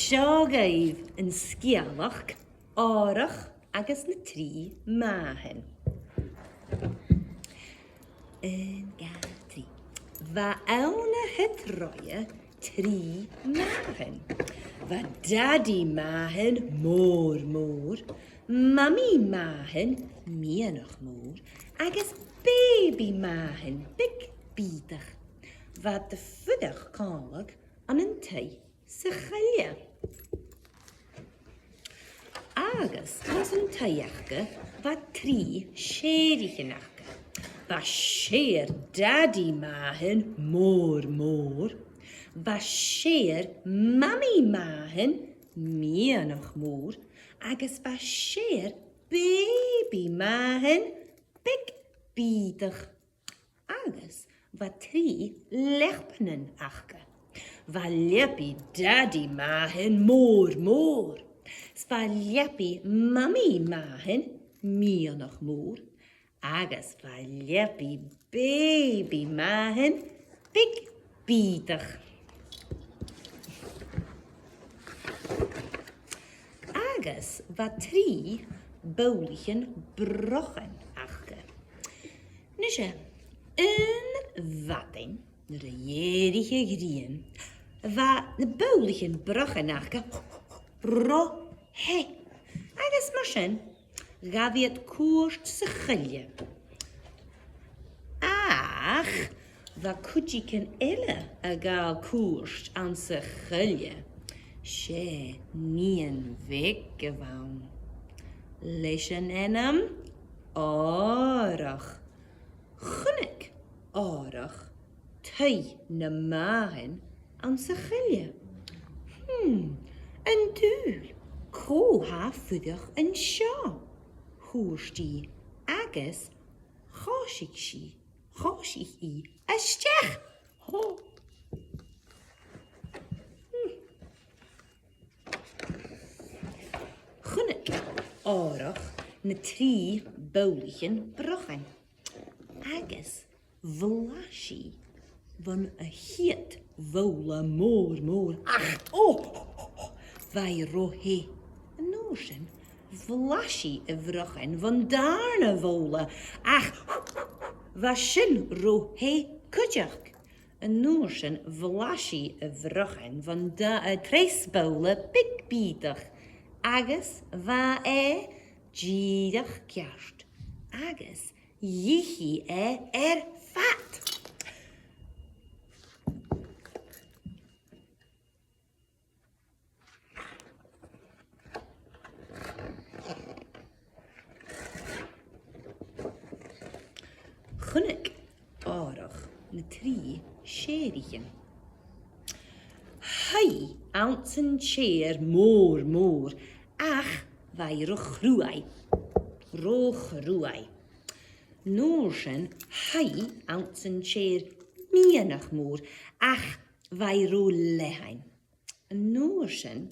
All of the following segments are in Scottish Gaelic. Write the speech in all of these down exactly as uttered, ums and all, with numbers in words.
Seo dhuibh an sgeulachd Òrach agus na Trì Mathain. Aon, dhà, trì. Bha ann a h-uile roimhe trì mathan. Bha Dadaidh Mathan mòr mòr, Mamaidh Mathan meadhanach mòr, agus Baby Mathan beag bìodach. Bha iad a' fuireach còmhla ann an taigh sa choille. Agus anns an taigh aca, bha trì sèithrichean aca. Bha sèithear Dadaidh Mathan mòr mòr, bha sèithear Mamaidh Mathan meadhanach mòr, agus bha sèithear Baby Mathan beag bìodach. Agus bha trì leapannan aca. Bha leabaidh Dadaidh Mathan mòr mòr. 'S bha leabaidh Mamaidh Mathan meadhanach mòr. Agus bha leabaidh Baby Mathan beag bìodach. Agus bha trì bobhlaichean brochan aca. Nise, aon mhadainn, nuair a dh'èirich a' ghrian, bha na bobhlaichean brochan aca ro theth. Agus mar sin, ghabh iad cuairt sa choille. Ach bha cuideigin eile a' gabhail cuairt anns a' choille. 'S e nighean bheag a bh' ann, leis an ainm Òrach. Chunnaic Òrach taigh na mathan anns a' choille. Hmm, an dùil, cò tha a' fuireach an seo? Thuirt i agus choisich i, choisich i a-steach. Hò. Hmm. Chunnaic Òrach na trì bobhlaichean brochan agus bhlais i bhon a' chiad bhobhla mòr mòr, ach, ò, bha i ro theth. An uair sin, bhlais i a' bhrochan bhon dàrna bobhla, ach bha sin ro theth cuideachd. An uair sin, bhlais i a' bhrochan bhon da-, a' treas bobhla beag bìodach, agus bha e dìreach ceart, agus dh'ith i e air fad. Chunnaic Òrach na trì sèithrichean. Shuidh i anns an t-sèithear mòr mòr, ach bha i ro chruaidh. Ro chruaidh. An uair sin, shuidh i anns an t-sèithear meadhanach mòr, ach bha i ro leathann. An uair sin,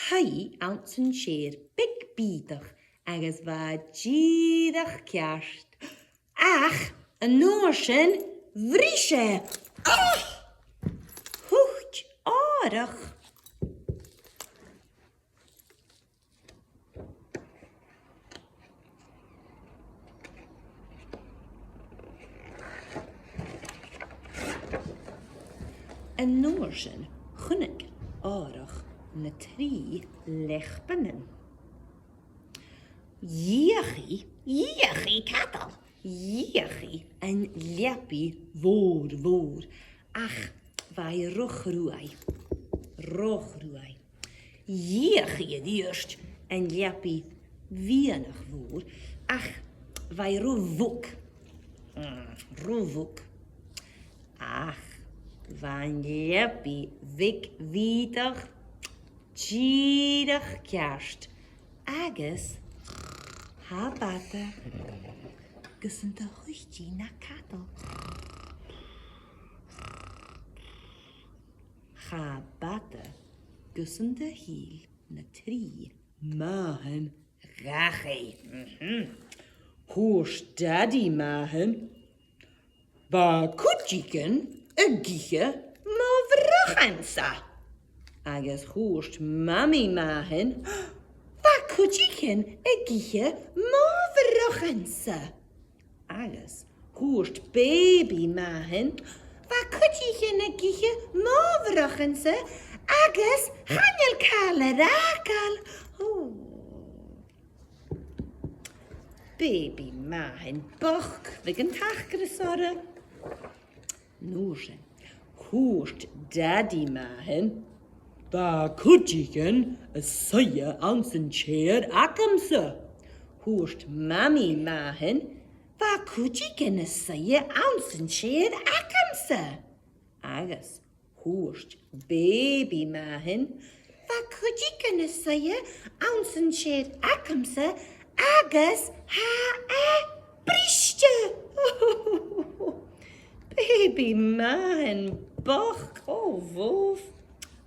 shuidh i anns an t-sèithear beag bìodach agus bha e dìreach ceart. Ach an uair sin, bhris e. Ah! Thuit Òrach. An uair sin, chunnaic Òrach na trì leapannan. Dh'fheuch i, dh'fheuch i cadal, dh'fheuch i an leabaidh mhòr mhòr, ach bha i ro chruaidh, ro chruaidh. Dh'fheuch i a-rithist an leabaidh mheadhanach mhòr, ach bha i ro bhog, mm, ro bhog. Ach bha an leabaidh bheag bhìodach dìreach ceart agus cha b' fhada gus an do thuit i na cadal. Cha b' fhada gus an do thill na trì mathan dhachaigh. Mhm. Thuirt Dadaidh Mathan, "Bha cuideigin ag ithe mo bhrochan-sa." Agus thuirt Mamaidh Mathan, "Bha cuideigin ag ithe mo bhrochan-sa." Agus thuirt Baby Mathan, "Bha cuideigin ag ithe mo bhrochan-sa, agus chan eil càil air fhàgail." Ò. Baby Mathan bochd, bhiodh an t-acras oirre. An uair sin, thuirt Dadaidh Mathan, "Bha cuideigin a' suidhe anns an t-sèithear agamsa." Thuirt Mamaidh Mathan, "Bha cuideigin a' suidhe anns an t-sèithear agamsa." Agus thuirt Baby Mathan, "Bha cuideigin a' suidhe anns an t-sèithear agamsa, agus tha e briste." Baby Mathan bochd, ò bhobh.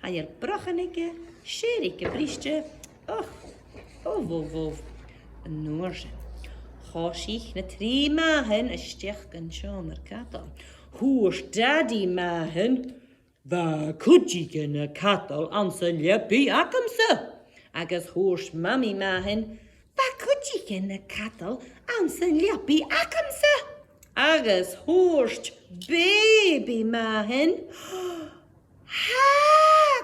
Tha e air brochan aige, sèithear aige briste. Och, ò bhobh bhobh. An uair sin, choisich na trì mathain a-steach dhan t-seòmar cadail. Thuirt Dadaidh Mathan, "Bha cuideigin a' cadal anns an leabaidh agamsa." Agus thuirt Mamaidh Mathan, "Bha cuideigin a' cadal anns an leabaidh agamsa." Agus thuirt Baby Mathan, "Tha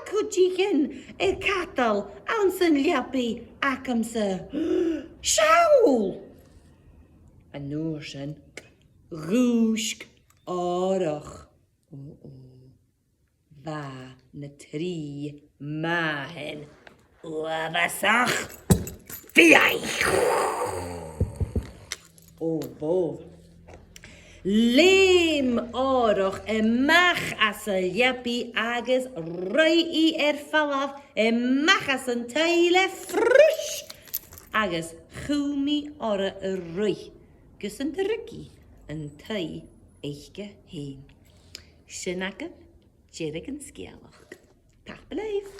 cuideigin a' cadal anns an leabaidh agamsa. Seall!" An uair sin, dhùisg òrach. Ò, ò. Bha na trì mathain uabhasach fiadhaich. Ò bhobh. Leum òrach a-mach às an leabaidh agus ruith i air falbh a-mach às an taigh le fruis. Agus chùm i oirre a ruith gus an do ràinig i an taigh aice fhèin. Sin agaibh deireadh an sgeulachd. Tapadh leibh.